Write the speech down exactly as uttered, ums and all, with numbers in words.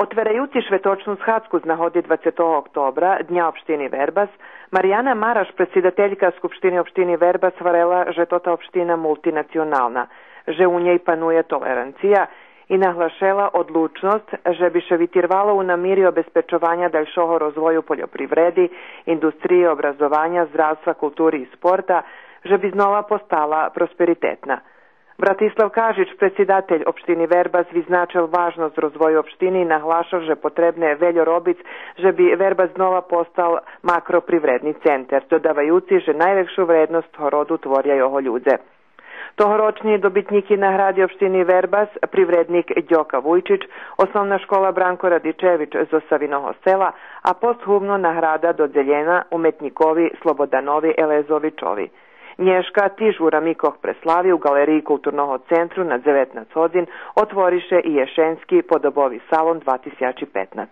Отвераюци шветочну схадзку з нагоди двацетого октобра, Дня општини Вербас, Марияна Мараш, предсидателька Скупштини општини Вербас, гварела же тота општина мултинационална, же у нєй панує толеранция, и наглашела одлучносц же би ше витирвало у намири обезпечованя дальшого розвою польопривреди, индустриї, образованя, здравства, култури и спорта, же би знова постала просперитетна. Братислав Кажич, предсидатель општини Вербас, визначел важносц розвою општини и наглашел же потребне вельо робиц же би Вербас знова постал макропривредни центер, додаваюци же найвекшу вредносц того роду творя його людзе. Тогорочни добитнїки награди општини Вербас, привредник Дьока Вуйчич, Основна школа Бранко Радичевич зоз Савиного Села, а постгумно награда додзелєна уметнїкови Слободанови Елезовичови. Нєшка тиж у рамикох преслави у ґалериї Културного центру на дзеветнац годзин отвори ше и єшенски подобови салон два тисячи петнац.